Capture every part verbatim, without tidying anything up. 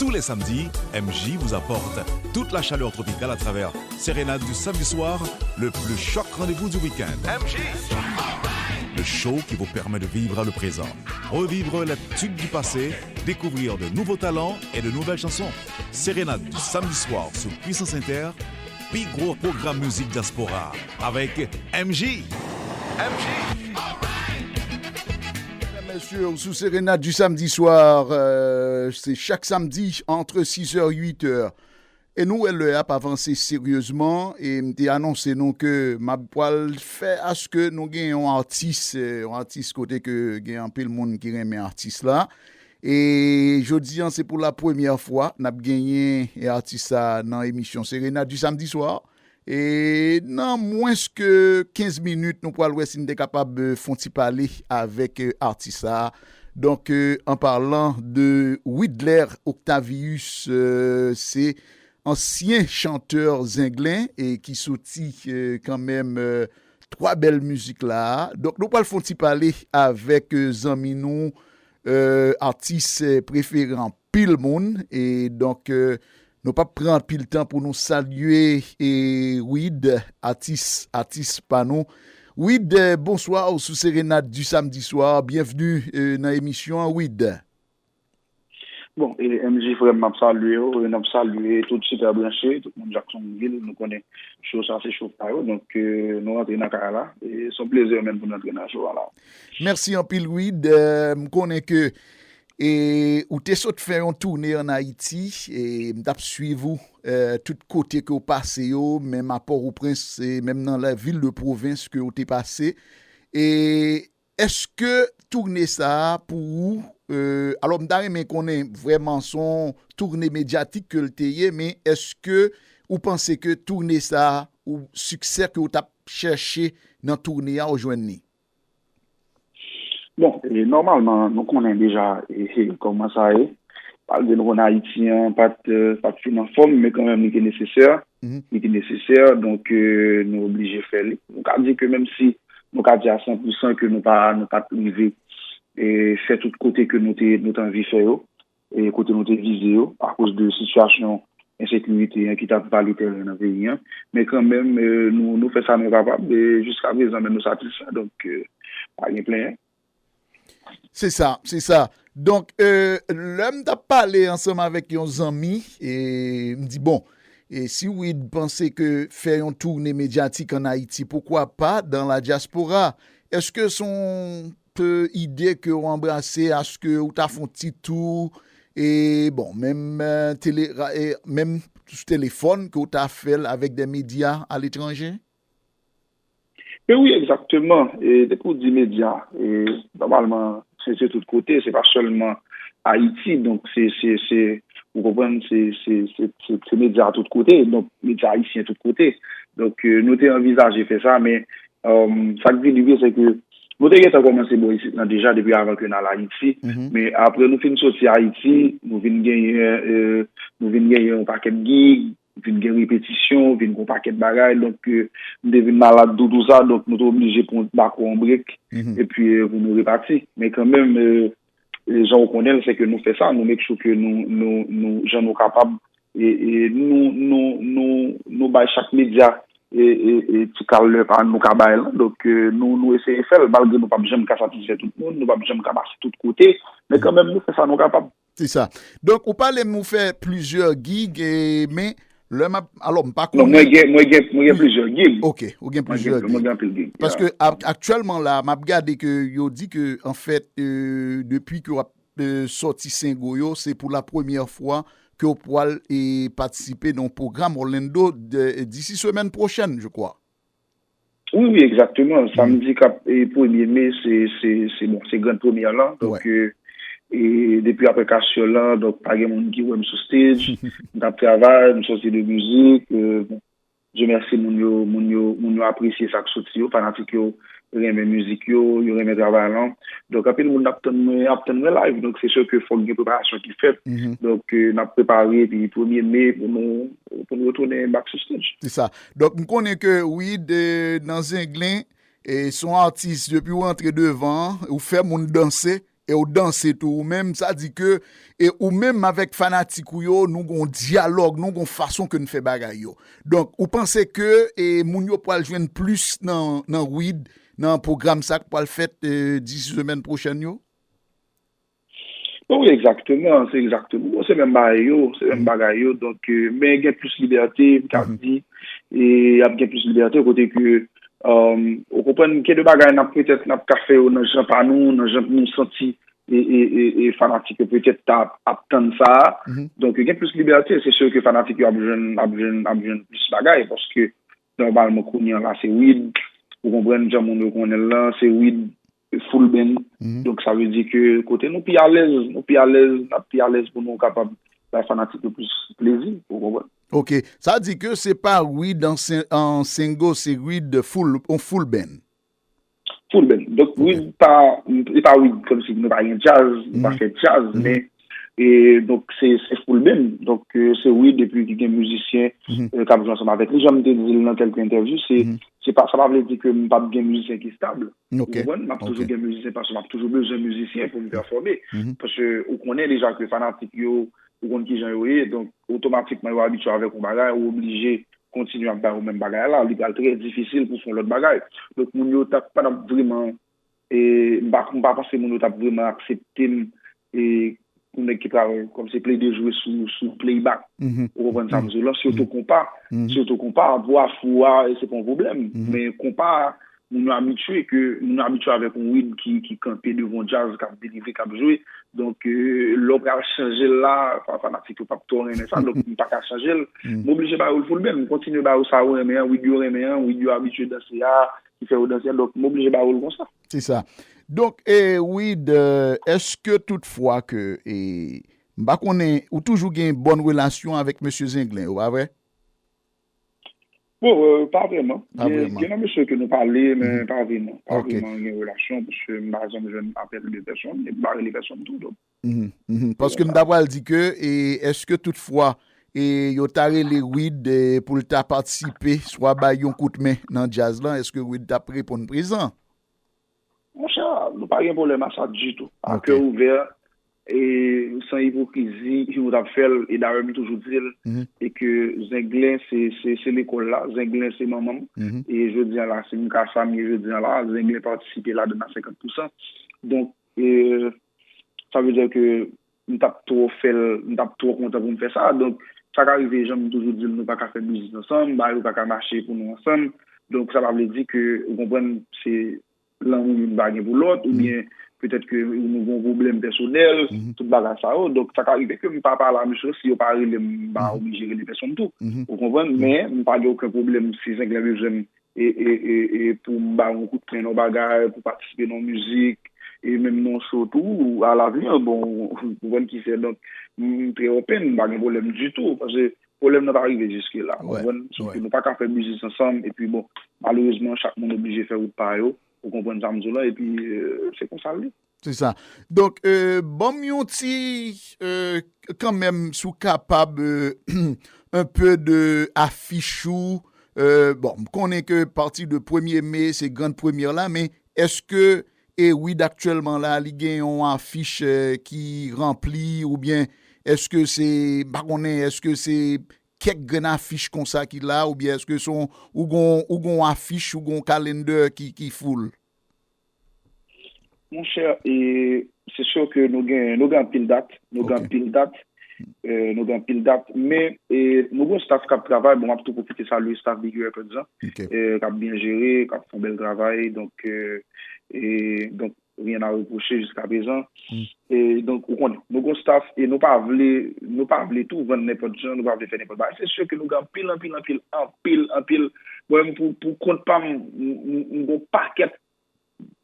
Tous les samedis, M J vous apporte toute la chaleur tropicale à travers Sérénade du samedi soir, le plus choc rendez-vous du week-end. M J. Le show qui vous permet de vivre le présent, revivre les tubes du passé, découvrir de nouveaux talents et de nouvelles chansons. Sérénade du samedi soir sur Puissance Inter, pi gwo pwogram mizik dyaspora avèk M J. M J. Mesye, sou Serenade du samedi soir, euh, se chak samdi ant sis è, uit è. E nou wè lè ap avanse seryezman, e m te anonse nou ke m ap pral fè aske nou gen yon atis, euh, yon atis kote ke gen anpil moun ki renmen atis la. E jodi an, se pou la premyè fwa n ap genyen atis sa nan emisyon Serenade du samedi soir. E nan mwens ke kenz minit, nou pral wè si n te kapab, euh, fè yon ti pale avèk, euh, atis sa. Donk, euh, en parlant de Widler Octavius, euh, se ansyen chantè Zenglen e ki soti, euh, kanmenm, euh, twa bèl mizik la. Donk, nou pral fè yon ti pale avèk, euh, zanmi nou, euh, atis, euh, prefere anpil moun. E donk, euh, nou p ap pran anpil tan pou nou salye, e, Wid, atis, atis pa nou. Wid, euh, bonswa, ou sou Serenade du samedi soir. Byenvni, euh, nan emisyon an, Wid. Bon, e, M J frè m, m ap salye w, e n ap salye tout Super Branche, tout moun Jacksonville, nou konnen show sa se show pa yo, donk, euh, nou rantre nan kay la, e se yon plezi menm pou n rantre nan show a la. Mèsi anpil, Wid. Euh, m konnen ke, e, ou te sot fè yon toune ann Ayiti, e m t ap swiv ou, euh, tout kote ke w pase yo, menm a Pòtoprens, e menm nan la vil de pwovens ke w te pase. E èske toune sa a pou ou, euh, alò, m ta renmen konnen vrèman se yon toune medyatik ke l te ye, men èske ou panse ke toune sa a, ou siksè ke w t ap chèche nan toune a, ou jwenn li? Bon, e, nòmalman, nou konnen deja, e, e, kòman sa ye. Malgre nou konn Ayiti an pa t, euh, pa t fin anfòm, men kanmenm li te nesesè. Mhm. Li te nesesè, donk, euh, nou oblije fè li. Nou ka di ke menm si nou ka di a san pou san ke nou pa, nou pa t rive, e, fè tout kote ke nou te, nou te anvi fè yo, e kote nou te vize yo, akoz de sitiyasyon ensekirite an ki t ap vale tèren nan peyi an. Men kanmenm, euh, nou, nou fè sa nou kapab, e jiska prezan, men nou satisfè, donk, euh, pa gen plenyen. Se sa, se sa. Donk, euh, lè m t ap pale ansanm avèk yon zanmi, e m di, bon, e si Wid panse ke fè yon toune medyatik ann Ayiti, poukwa pa dans la diaspora? Èske se yon pe ide ke w anbrase, aske ou ta fè yon ti tou, e bon, menm, euh, tele, ra- e menm sou telefòn ke w ta fè l avèk de medya aletranje? E wi, egzakteman. E depi w di medya, e nòmalman, se, se tout kote, se pa sèlman Ayiti. Donk, se, se, se, ou konprann, se, se, se, se, se medya tout kote, donk medya ayisyen tout kote. Donk, e, nou te anvizaje fè sa, men, e, sa k vin rive, se ke nou te gentan kòmanse bò isit lan deja depi avan ke n al Ayiti. Mhm. Men apre nou fin soti Ayiti, nou vin genyen, e, nou vin genyen yon pakèt gig, vin gen repetisyon, vin gen yon pakèt bagay, donk, e, m te vin malad tou, tou sa, donk nou te oblije pran dakò yon brek, mhm, epi, e, pou nou repati. Men kanmenm, e, e, jan w konnen l, se ke nou fè sa, nou make sure ke nou, nou, nou, jan nou kapab, e, e, nou, nou, nou, nou bay chak medya, e, e, e, ti kal lè pa nou ka bay lan. Donk, e, nou, nou eseye fè l, malgre nou p ap janm ka satisfè tout moun, nou p ap janm ka pase tout kote, men kanmenm nou fè sa nou kapab. Se sa. Donk, ou pale m ou fè plizyè gig, e, men lè m ap, alò, m pa konnen. Non, mwen gen, mwen gen, mwen gen plizyè gig. Ok, ou gen plizyè gig. Mwen gen anpil gig. Paske ak- aktyèlman la, m ap gade ke yo di ke, anfèt, e, depi ke w ap, e, sòti sengo yo, se pou la premyè fwa ke w pral, e, patisipe nan yon pwogram Orlando de, d'ici semaine prochaine, je crois. Wi, wi, egzakteman. Samdi k ap, e, premye me, se, se, se, bon, se grann premyè lan. Donk, e, e, depi apre Kasyòl lan, donk, pa gen moun ki wè m sou stage. M t ap travay, m sòti de mizik. E, bon, Dye mèsi, moun yo, moun yo, moun yo apresye sa k soti yo, fanatik yo renmen mizik yo, yo renmen travay lan. Donk, anpil moun ap tann mwen, ap tann mwen live. Donk, se si ke fòk gen preparasyon ki fèt. Donk, e, n ap prepare, epi premye me pou nou, pou nou retounen back sou stage. Se sa. Donk, m konnen ke Wid, e, nan Zenglen, e, se yon atis, depi w rantre devan, ou fè moun danse, e w danse tou ou menm, sa di ke e ou menm avèk fanatik ou yo, nou gon dyalòg, nou gon fason ke n fè bagay yo. Donk, ou panse ke e moun yo pral jwenn plis nan, nan Wid, nan pwogram sa k pral fèt e, disi semèn pwochèn yo? Bon, wi, egzakteman, se egzakteman. Bon, se menm bagay yo, se menm bagay yo. Donk, euh, men gen plis libète, m ka di, e ap gen plis libète kote ke, euh, ou konprann, gen de bagay n ap petèt n ap ka fè yo nan jan pa nou, nan jan nou santi e, e, e, e fanatik yo petèt ta ap, ap tann sa a. Donk, gen plis libète, se si ke fanatik yo ap jwenn, ap jwenn, ap jwenn plis bagay, paske nòmalman kounye a la se Wid, ou konprann jan moun yo konnen l lan, se Wid full band. Donk sa vle di ke kote nou pi alèz, nou pi alèz, n ap pi alèz pou nou kapab bay fanatik yo plis plezi, ou konprann? Ok, sa di ke se pa Wid an, an single, se Wid full, on full band. Full band. Donk Wid pa, e pa Wid kòmsi nou pa gen djaz, nou pa fè djaz, men e donk se se full band. Donk euh, se Wid epi ki gen mizisyen euh, k ap jwe ansanm avèk li. Jan m te di l nan kèlke entèvyou, se se pa, sa pa vle di ke m p ap gen mizisyen ki estab. Ou konprann? M ap toujou gen mizisyen paske m ap toujou bezwen mizisyen pou m pèfòme. Paske ou konnen deja ke fanatik yo, ou konn kijan yo ye. Donk otomatikman yo abitye avèk yon bagay, ou oblije kontinye ap bay ou menm bagay la, li pral trè difisil pou fè yon lòt bagay. Donk moun yo t ap pa t ap vrèman e m pa, m pa panse moun yo t ap vrèman aksepte m e pou nèg ki pral kòmsi plede jwe sou, sou playback. Ou konprann sa m di w lan? Sitou konpa, sitou konpa, vwa fou a, e se pa yon pwoblèm. Men konpa, moun yo abitye ke, moun yo abitye avèk yon Wid ki, ki kanpe devan yon djaz, k ap delivre, k ap jwe. Donk, euh, lè w pral chanje l la, fa- fanatik yo p ap twò renmen sa, donk m pa ka chanje l. M oblije ba yo l full band, m kontinye ba yo sa yo renmen an, Wid yo renmen an, Wid yo abitye danse a, ki fè yo danse a, donk m oblije ba yo l konsa. Se sa. Donk, e, Wid, euh, èske toutfwa ke, e, m pa konnen, ou toujou gen bòn relasyon avèk mesye Zenglen, ou pa vre? Bon, euh, pa vrèman. Pa Gen, vrèman. Gen nan mesye ke nou pale, men pa vrèman. Pa Ok. vrèman gen relasyon, paske m pa janm jwenn apèl de pèsonn, epi m pa rele pèsonn tou, donk. Mhm, mhm. Paske m ta pral di ke, e, èske toutfwa, e, yo ta rele Wid, e, pou l ta patisipe, swa bay yon kout men nan djaz lan, èske Wid t ap reponn prezan? Monchè, nou pa gen pwoblèm a sa ditou. A Ok. kè ouvè, e san ipokrizi, nou t ap fè l, e dayè m toujou di l, Mhm. e ke Zenglen se, se, se lekòl la, Zenglen se manman m, Mhm. e jodi a la, si m ka sa m ye jodi a la, Zenglen patisipe ladan l a senkant pousan. Donk, e, sa vle di ke m t ap twò fè l, m t ap twò kontan pou m fè sa. Donk, sa ka rive, jan m toujou di l, nou pa ka fè biznis ansanm, bagay yo pa ka mache pou nou ansanm. Donk, sa pa vle di ke, ou konprann, se lanmou youn pa gen pou lòt, oubyen petèt ke nou gen yon pwoblèm pèsonèl, tout bagay sa yo. Donk, sa ka rive ke m pa pale a mesye yo, si yo pa rele m, m pa oblije rele pèsonn tou. Ou konprann? Men, m pa gen okenn pwoblèm si Zenglen bezwen m e, e, e, e pou m ba yon kout men nan bagay, pou patisipe nan mizik, e menm nan show tou, alavni, bon, ou konprann ki fè, donk, m trè open, m pa gen pwoblèm ditou, paske pwoblèm nan pa rive jiske la, ou konprann? Sof ke nou pa ka fè biznis ansanm, epi bon, malerezman, chak moun oblije fè wout pa yo, ou konprann sa m di w lan, epi euh, se konsa l ye. Se sa. Donk, euh, ban m yon ti, euh, kanmenm, si w kapab, euh, un peu de afich ou, euh, bon, m konnen ke pati de premye me, se grann premyè la, men èske e Wid aktyèlman la, li gen yon afich euh, ki ranpli, oubyen èske se, m pa konnen, èske se kèk grenn afich konsa ki la, oubyen èske se yon, ou gon, ou gon afich, ou gon calendar ki, ki full? Monchè, e se sure ke nou gen, nou gen anpil dat, nou gen anpil dat, e, nou gen anpil dat, men e, nou gen yon staff k ap travay, bon, m ap tou pwofite salye staff Biggie Records lan, e, k ap byen jere, k ap fè yon bèl travay, donk, e, e, donk, rien à reprocher jusqu'à présent. E, donk, ou konnen, nou gen yon staff e nou pa vle, nou pa vle tou vann nenpòt jan, nou pa vle fè nenpòt bagay. Se sure ke nou gen anpil, anpil, anpil, anpil, anpil. Mwen menm pou, pou kont pa m, m, m, m gen yon pakèt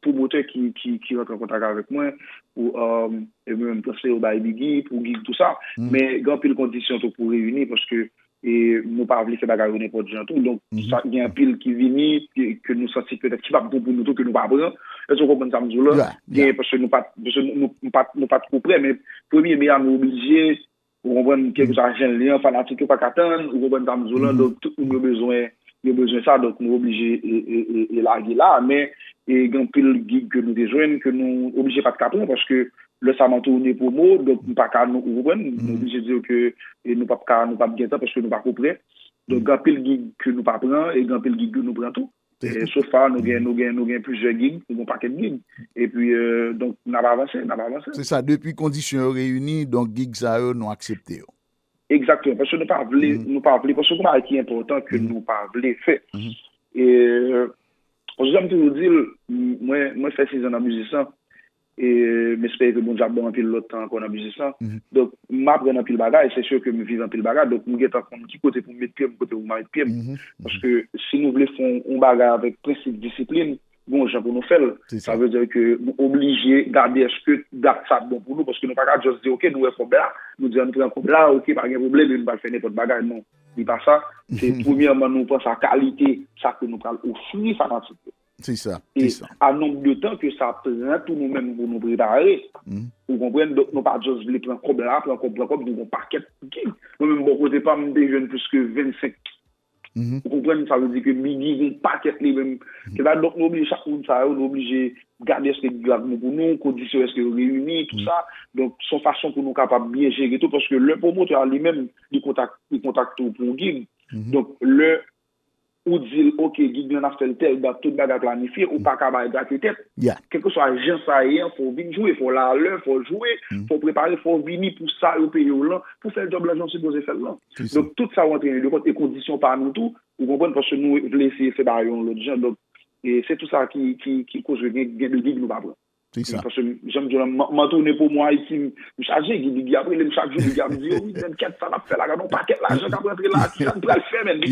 pwomotè ki, ki, ki rantre an kontak avèk mwen, pou, um, e mwen menm transfere yo bay Biggie, pou gig, tou sa. Men gen anpil kondisyon tou pou reyini, paske e nou pa vle fè bagay yo nenpòt jan tou. Donk, sa, gen anpil ki vini, ke, ke nou santi petèt ki p ap bon pou nou tou, ke nou pa pran. Èske w konprann sa m di w lan? Gen, paske nou pa t, paske nou, nou, nou pa t, nou pa t ko prè, men premye me a, nou oblije, ou konprann, kèlkeswa jan l ye an, fanatik yo pa ka tann, ou konprann sa m di w lan, donk tout moun yo bezwen yo bezwen sa, donk nou oblije e, e, e, e lage la, men e gen anpil gig ke nou te jwenn, ke nou oblije pa t ka pran, paske lè sa m an toune pwomo, donk m pa ka, nou, ou konprann, nou oblije di yo ke e nou p ap ka, nou p ap gen tan, paske nou pa ko prè. Donk gen anpil gig ke nou pa pran, e gen anpil gig ke nou pran tou. E, so far, nou gen, nou gen, nou gen plizyè gig, nou gen yon pakèt gig. Epi, e, donk, n ap avanse, n ap avanse. Se sa, depi kondisyon yo reyini, donk gig sa yo, nou aksepte yo. Egzakteman, paske nou pa vle, nou pa vle, paske se yon bagay ki enpòtan ke nou pa vle fè. E, paske jan m toujou di l, mwen, mwen fè sizan nan biznis lan, e m espere ke Bondye ap ban m anpil lòt tan ankò nan biznis lan. Donk, m aprann anpil bagay, se si ke m viv anpil bagay, donk m gentan konn ki kote pou m met pye m, kote pou m pa met pye m. Paske si nou vle fè yon, yon bagay avèk prensip, disiplin, gen yon jan pou nou fè l. Sa vle di ke nou oblije gade èske dat sa bon pou nou, paske nou pa ka just di, oke, nou wè kòb la, nou di, ann pran kòb la, oke, pa gen pwoblèm, e nou pral fè nenpòt bagay. Non, li pa sa. Se premyèman nou panse a kalite sa ke nou pral ofri fanatik yo. Se sa, e se sa. A nonb de tan ke sa pran tou nou menm pou nou prepare. Ou konprann? Donk, nou pa just vle pran kòb la, pran kòb, pran kòb, nou gen yon pakèt gig. Mwen menm, bò kote pa m, m te jwenn plis ke vennsenk. Ou konprann? Sa vle di ke Biggy gen yon pakèt li menm. Se sa, donk, nou oblije, chak moun sa yo, nou oblije gade èske gig la bon pou nou, kondisyon èske yo reyini, tou sa. Donk, se yon fason pou nou kapab byen jere tou, paske lè pwomotè a li menm, li kontak-, li kontakte w pou yon gig. Donk, lè ou di l, oke, gig lan n ap fè l tèl dat, tout bagay planifye, ou pa ka bay dat e tèt. Kèlkeswa jan sa ye an, fò w vin jwe, fò w la alè, fò w jwe, fò w prepare, fò w vini pou sa yo peye w lan, pou fè djòb lan jan w sipoze fè l lan. Donk, tout sa yo antre de kont, e kondisyon pa nou tou, ou konprann, paske nou vle eseye fè bagay yo yon lòt jan. Donk, e se tou sa ki, ki, ki koze gen, gen de gig nou pa pran. Se sa. Paske jan m di w la, m, m an tounen pou mwen Ayiti, m, m chaje, Biggy ap rele m chak jou, Biggy ap di, yo, wi, men kèt sa n ap fè la, gade yon pakèt lajan k ap rantre la, ki sa n pral fè, men,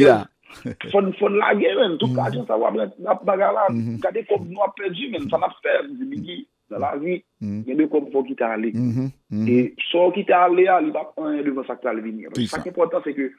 fò n, fò n lage, men, tout lajan sa w ap, ap bagay la, gade kòb nou ap pèdi, men, sa n ap fè, m di, Biggy, nan lavi, gen de kòb fò w kite ale. E sa w kite ale a, li p ap anyen devan sa k pral vini an. Paske sa k enpòtan, se ke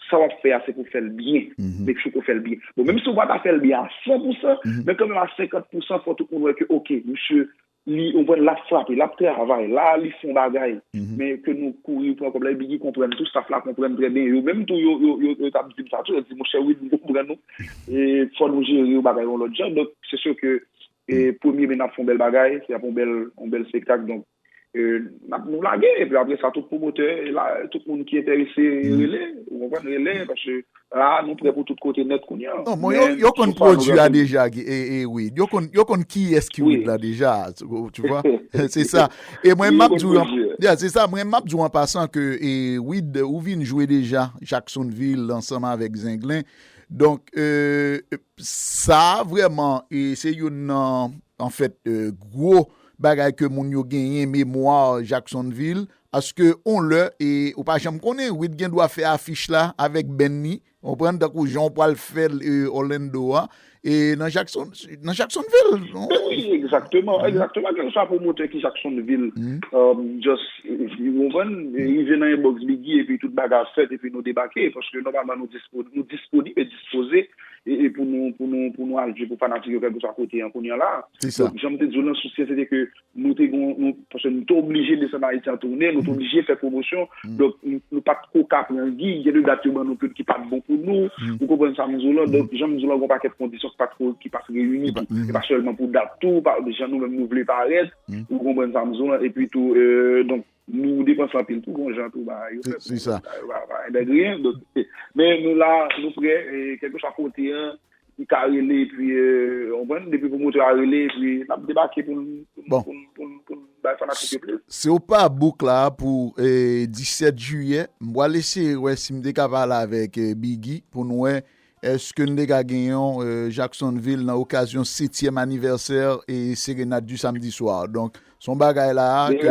sa w ap fè a, se pou w fè l byen. Make sure ke w fè l byen. Bon, menm si w pa ta fè l byen a san pou san, men kanmenm a senkant pou san, fò tout moun wè ke, oke, misye, li, ou konprann, l ap frape, l ap travay, la, li fè yon bagay. Men ke nou kouri pran kòb la, epi ki konprann tou, staff la konprann trè byen. Yo menm tou, yo, yo, yo, yo t ap di m sa tou, yo di, monchè, wi, m konprann nou. E fò nou jere yon bagay yon lòt jan. Donk, se si ke, e, premye me n ap fè yon bèl bagay, se ap yon bèl, yon bèl espektak. Donk, e, n ap, nou lage, epi apre sa, tout pwomotè, la, tout moun ki enterese, rele, ou konprann, rele, paske la, nou prè pou tout kote nèt kounye a. Non, bon, yo, yo konn pwodui a deja, e, e, Wid. Yo konn, yo konn kiyès ki Wid la deja, tu, tu vois? Se sa. E mwen, m ap di w, yeah, se sa, mwen, m ap di w an pasan ke, e, Wid, ou vin jwe deja Jacksonville ansanm avèk Zenglen. Donk, e, sa vrèman, e, se youn nan, anfèt, e, gwo bagay ke moun yo genyen, memwa Jacksonville, paske on lè, e, ou pa janm konnen, Wid gen dwa fè afich la avèk band li, ou konprann, tankou jan w pral fè l, e, Orlando a, e nan Jackson, nan Jacksonville, non? Men wi, egzakteman, egzakteman, kèlkeswa pwomotè ki Jacksonville, um, just, e, ou konprann, e, rive nan inbox Biggy, epi tout bagay ap fèt, epi nou debake, paske nòmalman nou dispo-, nou disponib e dispoze, e, e pou nou, pou nou, pou nou al jwe pou fanatik yo, kèlkeswa kote an kounye a la. Donk, jan m te di w nan sousye, se te ke nou te gon, nou, paske nou te oblije desann Ayiti an tounen, nou te oblije fè pwomosyon. Donk, nou, nou pa t ko ka pran gig, gen de dat yo ban nou ke, ki pa t bon pou nou. Ou konprann sa m di w lan? Donk, jan m di w lan, gon pakèt kondisyon ki pa t ko, ki pa t reyini tou. E pa sèlman pou dat tou, pa, jan nou menm nou vle parèt. Ou konprann sa m di w lan? Epi tou, e, donk, nou depanse anpil tou, gon jan tou, ba, yo fè pou nou, ba, ba, ba, ba, ba, men nou la, nou prè, e, kèlkeswa kote an, li ka rele, epi, e, ou konprann, depi pwomotè a rele, epi n ap debake pou n, pou n, pou n, pou n, pou n bay fanatik yo plis. Si w pa book la pou, e, disèt jiyè, m pral eseye wè si m te ka pale avèk, e, Biggy pou n wè èske n te ka gen yon, e, Jacksonville nan okazyon setyèm anivèsè, e, Serenade du Samedi Soir. Donk, se yon bagay la a ke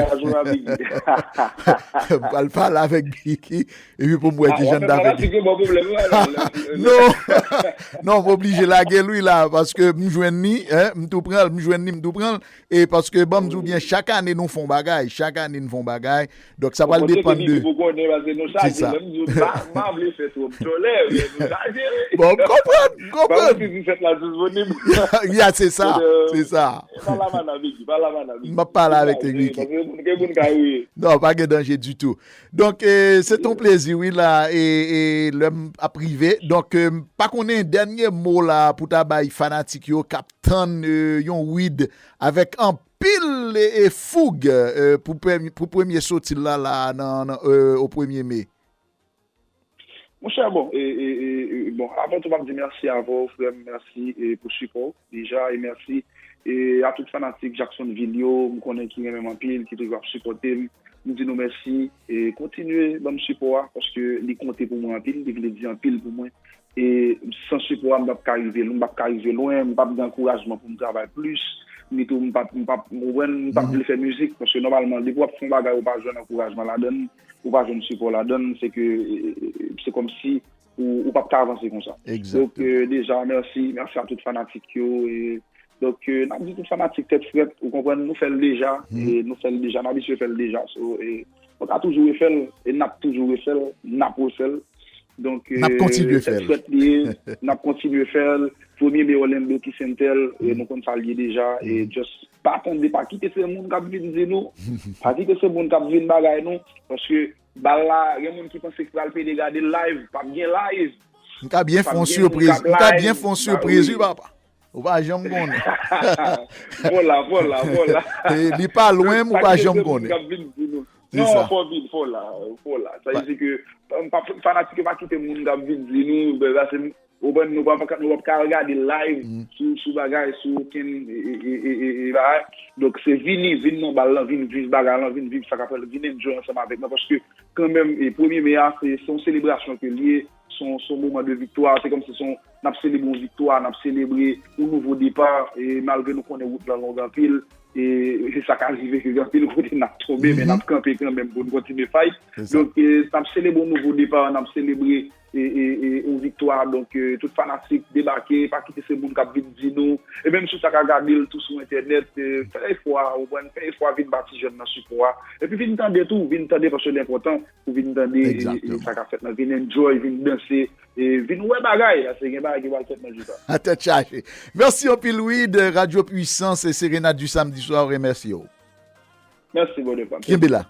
m pral pale avèk Biggy, epi pou m wè ki jan n ta fè. Non, non, m oblije lage l wi la, paske m jwenn li, en, m tou pran l, m jwenn li, m tou pran l, e paske ban m di w byen, chak ane nou fè yon bagay, chak ane nou fè yon bagay, donk sa pral depann de. Se sa. Bon, m konprann, m konprann. Ya, se sa, se sa. M ap pale avèk Enrique. Paske moun, gen moun ka ri. Non, pa gen danje ditou. Donk, eh, se ton plezi, wi, la, e, e lè m ap rive. Donk, eh, m pa konnen dènye mo la pou ta bay fanatik yo k ap tann, eh, yon Wid avèk anpil e, e foug, eh, pou premye, pou premye soti l la, la, nan, nan, eh, o premye me. Monchè, bon, e, e, e, e, bon, avan tou, m ap di mèsi avè w, frè m, mèsi, e, pou sipò w, deja, e mèsi, e, a tout fanatik Jacksonville yo, m konnen ki renmen m anpil, ki toujou ap sipòte m, m di nou mèsi, e kontinye ban m sipò a, paske li konte pou mwen anpil, li vle di anpil pou mwen, e san sipò a, m p ap ka rive lwen, m p ap ka rive lwen, m p ap gen ankourajman pou m travay plis, ni tou, m p ap, m p ap, ou konprann, m p ap vle fè mizik, paske nòmalman, depi w ap fè yon bagay, ou pa jwenn ankourajman ladan l, ou pa jwenn sipò ladan l, se ke, e, e, e, se kòmsi ou, ou p ap ka avanse konsa. Donk, e, deja, mèsi, mèsi a tout fanatik yo. E, donk, e, n ap di tout fanatik tèt frèt, ou konprann, nou fè l deja, e, nou fè l deja, n abitye fè l deja. So, e, nou ka toujou refè l, e n ap toujou refè l, n ap refè l. Donk, n ap kontinye fè l. Tèt frèt li ye, n ap kontinye fè l. Premye me Orlando ki Sentel, e nou konn sa l ye deja, e just pa tande, pa kite se moun k ap vin di nou, pa kite se moun k ap vin bagay nou, paske bal la, gen moun ki panse k pral pede gade live, p ap gen live. M ka byen fè yon sipriz, m ka byen fè yon sipriz, wi, papa. Ou pa janm konnen. Vola, vola, vola. E li pa lwen, m ou pa janm konnen. Non, fò vin, fò la, fò la. Sa vle di ke, pa, pa, fanatik yo pa kite moun k ap vin di nou, ben, sa se, ou konprann, nou pa, nou p ap ka gade live sou, sou bagay, sou okenn, e, e, e, e, e, e bagay. Donk, se vini, vin nan bal lan, vin viv bagay lan, vin viv sa k ap fèt, vin enjoy ansanm avèk mwen, paske kanmenm, e, premye me a, se, se yon selebrasyon ke l ye, se yon, se yon moman de viktwa, se kòmsi se yon, n ap selebre yon viktwa, n ap selebre yon nouvo depa, e malgre nou konnen wout lan long anpil, e se sa ka rive ke gen anpil kote n ap tonbe, men n ap kanpe kanmenm pou n kontinye fight. Donk, e, n ap selebre yon nouvo depa, n ap selebre, e, e, e, yon viktwa. Donk, e, tout fanatik debake, pa kite se moun k ap vin di nou, e menm si w ta ka gade l tou sou entènèt, e, fè efò a, ou konprann, fè efò a vin ba ti jèn nan sipò a. Epi vin tande tou, vin tande paske l enpòtan pou vin tande, e, e, sa k ap fèt nan, vin enjoy, vin danse, e vin wè bagay, paske gen bagay ki pral fèt nan jou sa. A tèt chaje. Mèsi anpil, Wid, Radio Puissance, e Serenade du Samedi Soir, remèsye w. Mèsi, brother Pam. Kenbe la.